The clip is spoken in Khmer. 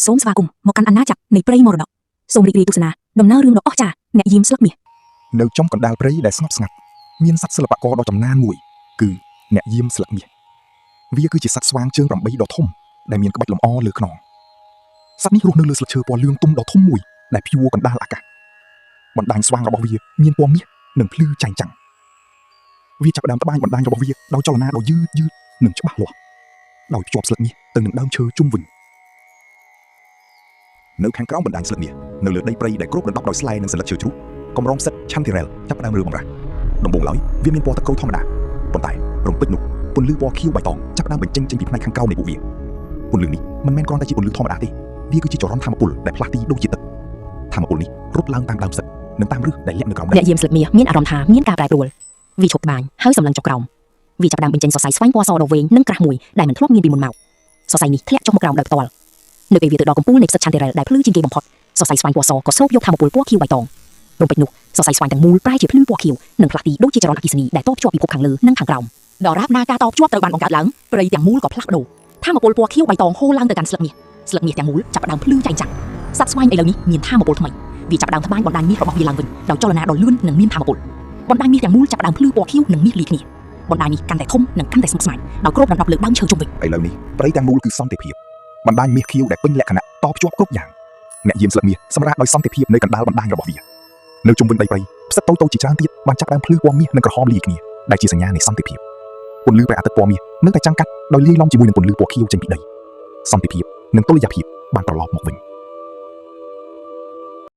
សូមស្វាគមន៍មកកាន់អាណាចក្រនៃព្រៃមរតកសូមរីករាយទស្សនាដំណើររឿងដ៏អស្ចារ្យអ្នកយាមស្លឹកមាស នៅចំកណ្ដាលព្រៃដែលស្ងប់ស្ងាត់មានសត្វសិល្បករដ៏ចំណានមួយគឺអ្នកយាមស្លឹកមាសវាគឺជាសត្វស្វាងជើង8ដ៏ធំដែលមានក្បាច់លម្អលើខ្នងសត្វនេះរស់នៅលើស្លឹកឈើពណ៌លឿងទុំដ៏ធំមួយដែលព្យួរកណ្ដាលអាកាសបណ្ដាញស្វាងរបស់វាមានពណ៌មាសនិងភ្លឺចែងចាំងវាចាប់ផ្ដើមត្បាញបណ្ដាញរបស់វាដោយចលនាដ៏យឺតយឺតនិងច្បាស់លាស់ដោយភ្ជាប់ស្លឹកមាសទៅនឹងដើមឈើជុំវិញនៅខាងក្រោមបណ្ដាញស្លឹកមាសនៅលើដីព្រៃដែលគ្របដណ្ដប់ដោយស្លែនិងសន្លឹកឈើជ្រុះកម្រងផ្សិតឆាន់ធីរ៉ែលចាប់ផ្ដើមរើបម្រះ ដំបូងឡើយវាមានពណ៌ទឹកក្រូចធម្មតាប៉ុន្តែរំពេចនោះពន្លឺពណ៌ខៀវបៃតងចាប់ផ្ដើមបញ្ចេញចេញពីផ្នែកខាងក្រោមនៃពួកវាពន្លឺនេះមិនមែនគ្រាន់តែជាពន្លឺធម្មតាទេវាគឺជាចរន្តធម្មពលដែលផ្លាស់ទីដូចជាទឹកធម្មពលនេះរត់ឡើងតាមដើមផ្សិតនិងតាមឫសដែលលាក់នៅក្រោមដី អ្នកយាមស្លឹកមាសមានអារម្មណ៍ថាមានការប្រែប្រួលវាឈប់ត្បាញហើយសម្លឹងចុះក្រោមវាចាប់ផ្ដើមបញ្ចេញសរសៃស្វែងពណ៌សដ៏វែងនិងក្រាស់មួយដែលមិនធ្លាប់មានពីមុនមកសរសៃនេះធ្លាក់ចុះមកក្រោមដោយផ្ទាល់នៅពេលវាទៅដល់កំពូលនៃផ្សិតឆាន់តេរ៉ែលដែលភ្លឺជាងគេបំផុតសរសៃស្វែងពណ៌សក៏ស្រូបយកធម្មពលពណ៌ខៀវបៃតងរំពេចនោះសរសៃស្វែងទាំងមូលប្រែជាភ្លឺពណ៌ខៀវនិងផ្លាស់ទីដូចជាចរន្តអគ្គិសនីដែលតភ្ជាប់ពិភពខាងលើនិងខាងក្រោមដរាបណាការតភ្ជាប់ត្រូវបានបង្កើតឡើងព្រៃទាំងមូលក៏ផ្លាស់ប្ដូរធម្មពលពណ៌ខៀវបៃតងហូរឡើងទៅកាន់ស្លឹកមាសស្លឹកមាសទាំងមូលចាប់ផ្ដើមភ្លឺចែងចាំងសត្វស្វែងឥឡូវនេះមានធម្មពលថ្មីវាចាប់ផ្ដើមត្បាញបណ្ដាញមាសរបស់វាឡើងវិញដោយចលនាដ៏លឿននិងមានធម្មពលបណ្ដាញមាសទាំងមូលចាប់ផ្ដើមភ្លឺពណ៌ខៀវនិងមាសលាយគ្នាបណ្ដាញនេះកាន់តែធំនិងកាន់តែស្មុគស្មាញដោយគ្របដណ្ដប់លើដើមឈើជុំវិញ ឥឡូវនេះព្រៃទាំងមូលគឺសន្តិភាពបណ្ដាញមាសខៀវដែលពេញលក្ខណៈតភ្ជាប់គ្រប់យ៉ាងអ្នកយាមស្លឹកមាសសម្រាប់ដោយសន្តិភាពនៅកណ្ដាលបណ្ដាញរបស់វានៅជុំវិញដីព្រៃផ្សិតតូចៗជាច្រើនទៀតបានចាប់ផ្ដើមភ្លឺពណ៌មាសនិងក្រហមលាយគ្នាដែលជាសញ្ញានៃសន្តិភាពពន្លឺព្រះអាទិត្យពណ៌មាសនៅតែចាំងកាត់ដោយលាយឡំជាមួយនឹងពន្លឺពណ៌ខៀវចេញពីដីសន្តិភាពនិងតុល្យភាពបានត្រឡប់មកវិញ។